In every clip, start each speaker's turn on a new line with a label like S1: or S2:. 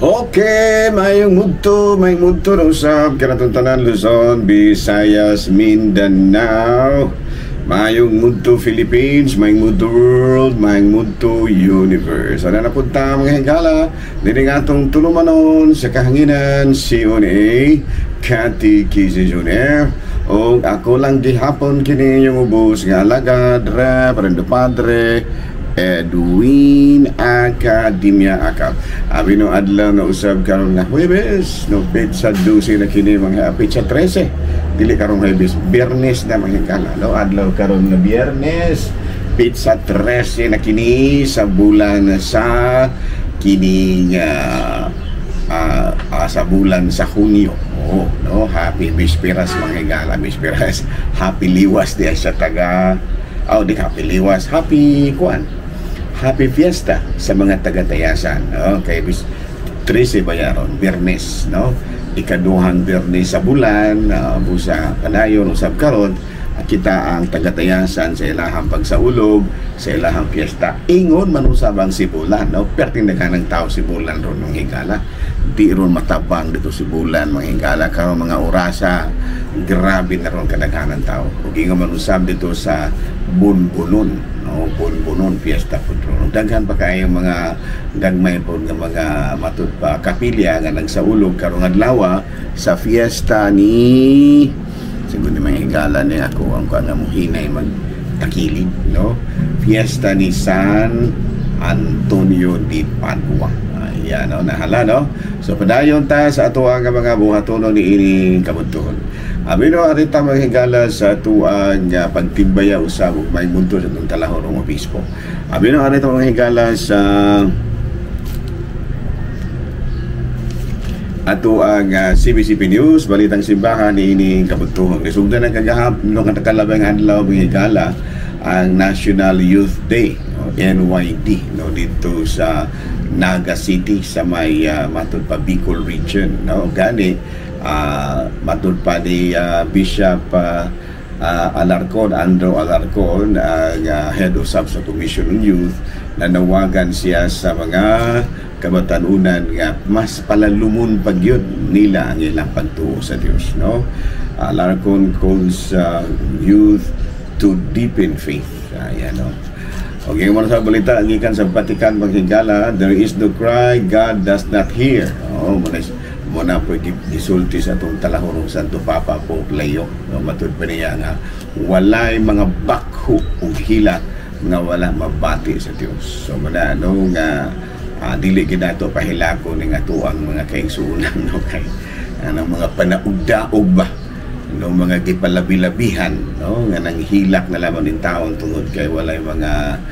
S1: Okay, mayong mudto na usab kanatong tanan, Luzon, Visayas, Mindanao. Mayong mudto, Philippines, mayong mudto, world, mayong mudto, universe. Ano na punta, mga higala, dini nga atong tulumanon sa kahanginan, CONA, Catechism on Air. O ako lang gihapon kini yung ubos nga alagad, Reverendo Padre Edwin Academia Akap. Abi no adlaw na usab karon nga Huwebes, no, petsa 12 na kini, mga petsa 13. Dili karong Huwebes, Biyernes na, mga higala, no? Adlaw karon nga Biyernes, petsa 13 na kini sa bulan sa kini nga sa bulan sa Hunyo. Oh, no, happy Bisperas, mga higala, Bisperas. Happy Liwas diya sa taga. Oh, di happy Liwas, happy kuan. Happy Fiesta sa mga taga-Tayasan, no? Kay bis 13 ba yaron, Biyernes, no? Ikaduhang Biyernes sa bulan, busa padayon usab karon kita ang taga-Tayasan sa ilahang pagsaulog, sa ilahang fiesta. Ingon man usab ang Sibulan, no? Perting daghan tao Sibulan ron, mga higala. Di ron matabang dito Sibulan, mga higala, karon mga orasa, grabe na ron kadaghanan tao. Ug ingon man usab dito sa Bunbunon, no? Bunbunon fiesta pud ron. Daghan pa kaayo mga gagmay pod nga mga matud pa kapilya nga nagsaulog karong adlaw sa fiesta ni, siguro ni mga higala ni ako ang kuan nga muhinay magtakilid, no? Fiesta ni San Antonio di Padua. Ayan, no, nahala, no? So padayon ta sa ato ang mga buhatonon ni ining kabuntuhon. Abi no arita, mga higala, sa atuang pagtimbaya usab ug may munto sa atong talahorong obispo. Abi no arita, mga higala, sa ato ang CBCP News, Balitang Simbahan ni ining kabuntuhon. Nisugdan ang kagahap no katalabang adlaw, mga higala, ang National Youth Day, no, NYD, no, dito sa Naga City sa may matud pa Bicol Region, no? Gani matud pa ni Bishop Alarcon, Andrew Alarcon, ang head of sub sa Commission on Youth, nanawagan siya sa mga kabatanunan nga mas palalumon pag yun nila ang ilang pagtuo sa Dios, no? Alarcon calls youth to deepen faith. Ayan, no? Okay, mo sa balita gikan sa Vatican, mga higala, there is no cry God does not hear. Oh, mo na po gisulti sa atong talahorong Santo Papa Pope Leo. No, matud pa niya nga walay mga bakho ug hilak nga wala mabati sa Dios. So muna no nga dili gid nato pahilako ning atoang mga kaigsuonan, no, kay anang mga panaugdaog ba, no, mga gipalabi-labihan, no, nga nanghilak na lamang din taon tungod kay walay mga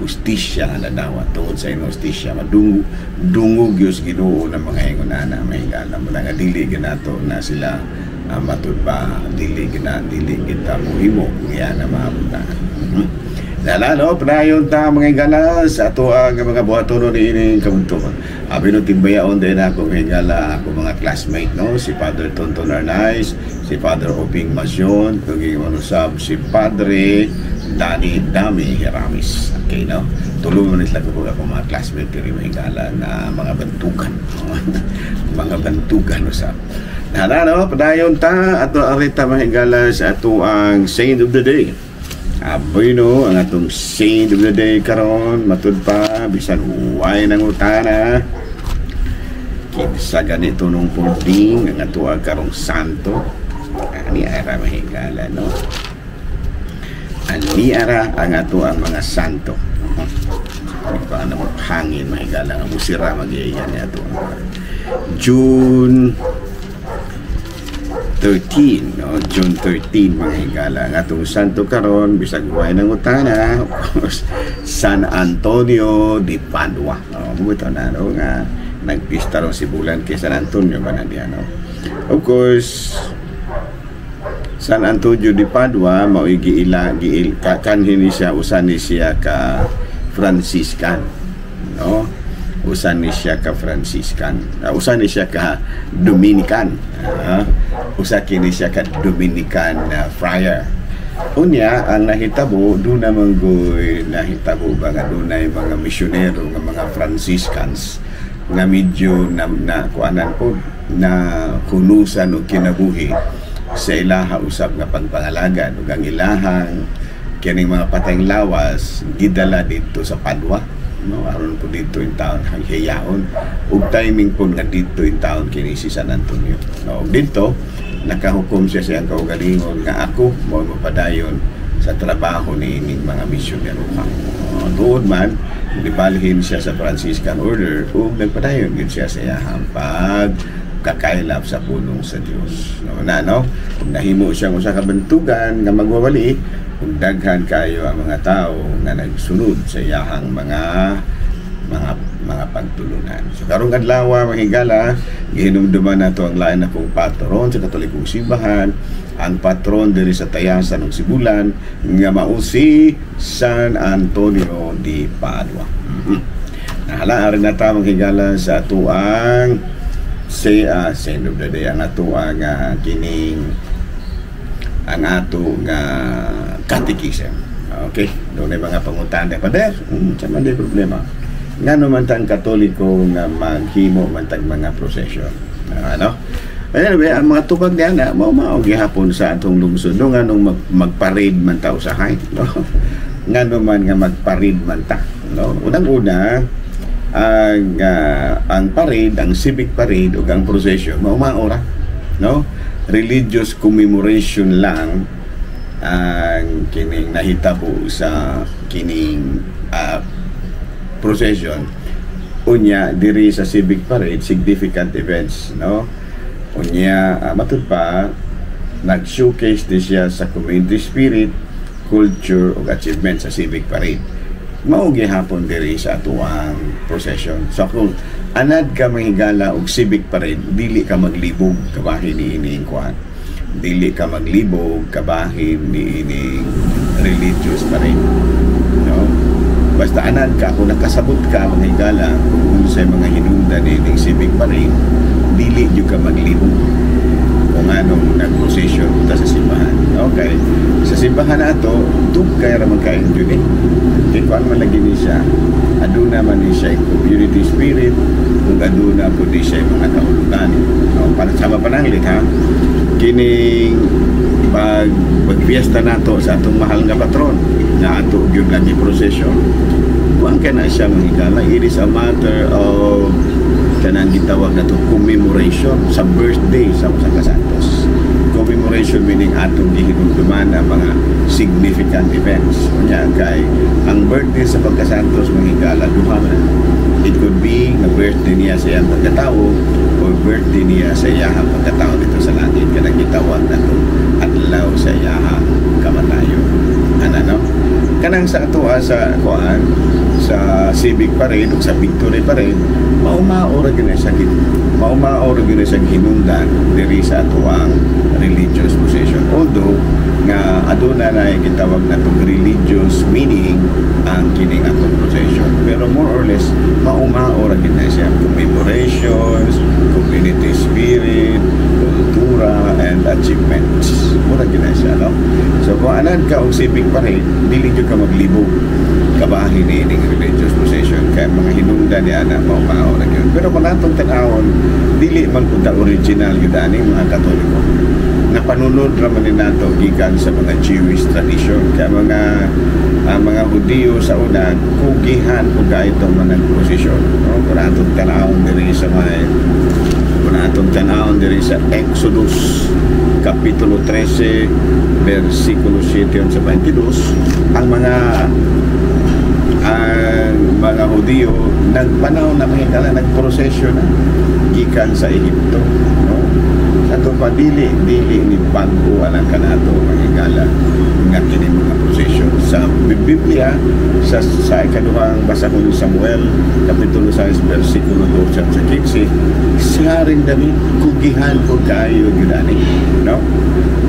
S1: hustisya nga nadawat. Tungod sa inhustisya, madungog dungog gyud sa Ginoo ng mga ingon ana, mga higala mo nga dili ginato na sila matud pa dili gina dili kita mohimo niya na maabutan. Dala, no, padayon ta, mga higala, sa ato ang mga buhatono ni ining kabuntukan. Abi no timbayaon din ako, mga higala, ako mga classmate, no, si Father Tonton Arnaiz, si Father Oping Masyon, kung manusab si Padre Dani Dami Heramis. Okay, no? Tulungan nila ko ako mga classmate diri, mga higala, na mga bantugan. Mga bantugan usab. Dala, no, padayon ta ato arita, mga higala, sa ato ang Saint of the Day. Aboy no, ang atong saint of the day karon, matud pa bisan huway ng utana. Kinsa ganito nung purding ang ato karong santo? Ani ara, mahigala, no? Ani ara ang ato ang mga santo. Ano mo hangin, mahigala, nga musira magiyan ni ato. June 13, no? June 13, mga higala. Ang atong santo karon, bisag way ng utana, of course, San Antonio de Padua. No, bumito na, no, nga nagpista ron si Bulan kay San Antonio ba na diyan, no? Of course, San Antonio de Padua mao'y giila giil kanhin ni siya, usa ni siya ka Franciscan, no? Usa ni siya ka Franciscan, usa ni siya ka Dominican, usa kini siya ka Dominican friar. Unya ang nahitabo doon naman goy nahitabo ba nga dunay mga misyonero nga mga Franciscans. Nga medyo na kuanan po na kunusan og kinabuhi sa ilaha usab nga pagpangalagad ug ang ilahang kining mga patayng lawas gidala didto sa Padua, no, aron po didto in town hiyaon ug timing po nga didto in town kini si San Antonio, no. Ug didto nakahukom siya sa iyang kaugalingon nga ako mo mapadayon sa trabaho ni ining mga misyonero ka. No, tuod man gibalhin siya sa Franciscan Order ug nagpadayon gid siya sa iyahang pag kakaylap sa pulong sa Dios. No, na no, ug nahimo siya usa ka bantugan nga magwawali ug daghan kayo ang mga tao nga nagsunod sa iyahang mga pagtulunan. So karong adlaw, mga higala, gihinumduman nato ang lain na pong patron sa Katolikong Simbahan, ang patron diri sa Tayasan ug Sibulan nga mao si San Antonio di Padua. Nahala rin na ta, mga higala, sa atuang si saint of the day, ang atuang kining ang ato nga catechism. Okay, doon ay mga pangutana. Pader, sa man di problema. Ngano man tang Katoliko nga maghimo man tag mga procession? Ano? Anyway, ang mga tubag niya na, mao mao gihapon sa atong lungsod. No, nganong magparade man ta usahay, no? Ngano man nga magparade man ta, no? Unang-una, ang parade, ang civic parade ug ang procession, mao mao ra, no? Religious commemoration lang ang kining nahitabo sa kining procession. Unya diri sa civic parade, significant events, no? Unya matud pa nag-showcase di siya sa community spirit, culture ug achievement sa civic parade. Mao gihapon diri sa atuang procession. So kung anad ka, mahigala, og civic parade, dili ka maglibog kabahin ni ining kuan, dili ka maglibog kabahin ni ining religious parade, no? Basta anad ka, kung nakasabot ka, mga higala, kung unsay mga hinungdan ni ining civic parade, dili jud ka maglibog kung anong nag-procession punta sa simbahan. Okay. Sa simbahan nato, dugay ra man kayo jud eh. Kay kuan man lagi ni siya, aduna man ni siya community spirit, ug aduna po ni siya mga kahulugan. No, para sama pananglit ha. Kining pag pagfiesta nato sa atong mahal nga patron na ato gyud lagi procession. Kuan kay na siya, mga higala, it is a matter of kanang gitawag nato commemoration sa birthday sa usa ka santos. Commemoration meaning atong gihinumduman ang mga significant events. Unya kay ang birthday sa pagkasantos, mga higala, duha man. It could be nga birthday niya sa iyang pagkatao o birthday niya sa iyang pagkatao dito sa langit, kanang gitawag nato adlaw sa iyang kamatayon. Ana, no? Kanang sa atoa sa kuan sa civic parade ug sa victory parade, mao-mao ra gyud na siya mao-mao ra gyud na siya hinungdan diri sa atoang religious procession. Although nga aduna na gitawag natong religious meaning ang kining atong procession, pero more or less mao-mao ra gyud na siya: commemorations, community spirit, kultura and achievements. Mura gyud na siya, no? So kung anad ka og civic parade, dili gyud ka maglibog kabahin ni ining religious procession kay mga hinungdan niya na mao-mao ra gyud. Pero kung atong tan-awon, dili man pud ta original gyud ani mga Katoliko. Napanunod ra man ni nato gikan sa mga Jewish tradition, kaya ang mga Hudiyo sa una kugihan pud kaayo itong mga procession, no? Kung atong tan-awon diri sa Exodus kapitulo 13 versikulo 7 sa 22, ang mga Hudiyo nagpanaw na, mga higala, nagprosesyon na gikan sa Ehipto, no? Sa ato pa, dili dili ni bag-o alang kanato, mga higala, nga kini mga procession. Sa Biblia, sa ikaduhang basahon ni Samuel kapitulo 6 versikulo 12 sa 15, si Haring David kugihan ko kaayo gyud ani, no?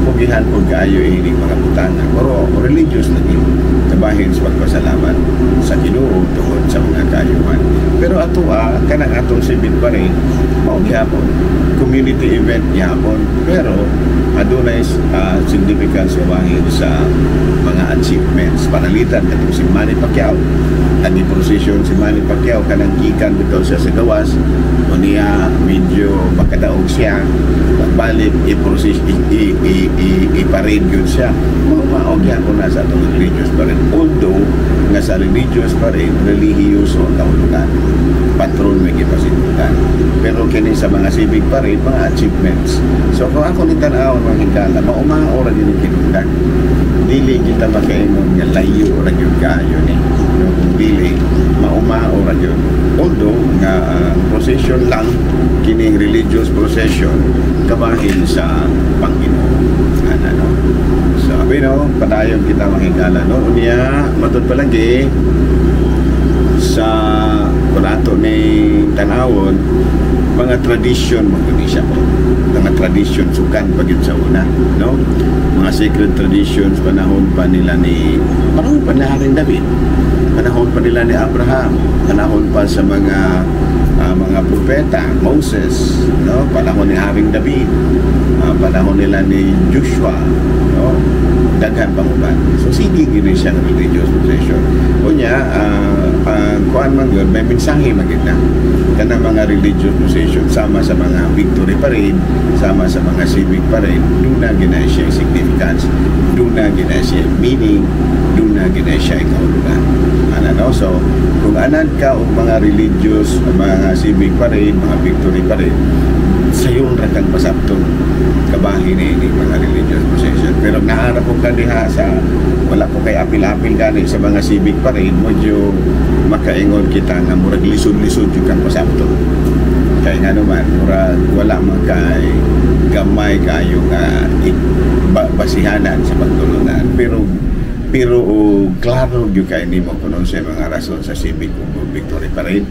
S1: Kugihan ko kaayo ining mga butanga, pero religious lagi. Bahin sa pagpasalamat sa Ginoo tungod sa mga kaayuhan. Pero ato kanang atong civic parade, mao gihapon, community event gihapon, pero adunay significance bahin sa mga achievements. Panalitan katong si Manny Pacquiao, nagi procession si Manny Pacquiao, kanang gikan bitaw siya sa gawas, unya medyo makadaog siya, pagbalik i-process, i-parade yun siya. Mao mao gyapon na sa atong religious parade, although nga sa religious parade, relihiyoso ang kahulugan, patron may gipasindutan, pero kini sa mga civic parade, mga achievements. So kung ako ni tan-aw, mga higala, maumao ra gyud kinungdan. Dili kita makaingon nga layo ra gyud kaayo ni, no? Kung dili, maumao ra gyud, although nga procession lang kining religious procession kabahin sa Panginoon, ana, no? Sabi, no, padayon kita, mga higala, no? Unya matud palagi sa kung ato ni tanawon, mga tradisyon mo ni siya po, mga tradisyon sukan pa gyud sa una, no? Mga sacred traditions, panahon pa nila Haring David, panahon pa nila ni Abraham, panahon pa sa mga propeta, Moses, no? Panahon ni Haring David, panahon nila ni Joshua, no? Daghan pang uban. So sige gyud ni siyang religious procession. Unya ang kuan man gyud, may mensahe man gyud na kanang mga religious procession, sama sa mga victory parade, sama sa mga civic parade. Duna gyud na siya significance, duna gyud na siya meaning, duna gyud na siya kahulugan, ana, no? So kung anad ka og mga religious, mga civic parade, mga victory parade, sayon ra kang pasabton kabahin ni mga religious procession. Pero naara ko ka diha sa wala ko kay apil-apil gani sa mga civic parade, medyo makaingon kita nga murag lisod-lisod jud kang pasabton, kay nga naman murag wala man kay gamay kayo nga basihanan sa pagtulunan. Pero o, klaro gyud kay nimo kung unsay mga rason sa civic ug victory parade.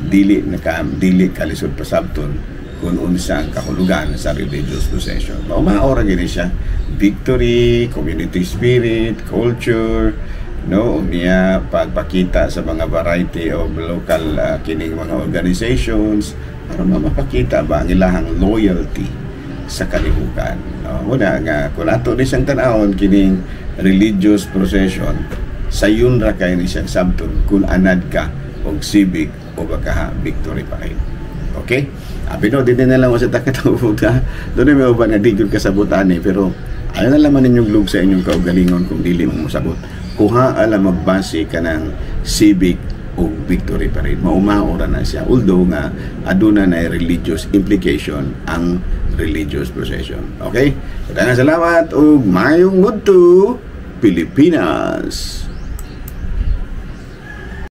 S1: Dili na ka, dili kalisod pasabton kung unsa ang kahulugan sa religious procession. Mao ra gyud ni siya. Victory, community spirit, culture, no? Unya pagpakita sa mga variety of local kining mga organizations para mapakita ba ang ilahang loyalty sa kalihukan. No? Una nga kung ato ni siyang tan-awon kining religious procession, sayon ra kay ni siyang sabton kung anad ka og civic o baka victory parade. Okay? Abi no, di na lang sa takatawag ha. Doon may uban nga di gyud kasabutan eh, pero ayaw na laman ninyong lug sa inyong kaugalingon kung dili mo mosabot. Kuha ala magbase ka ng civic o victory parade. Maumao ra na siya. Although nga aduna na religious implication ang religious procession. Okay? Daghang salamat ug maayong udto, Pilipinas.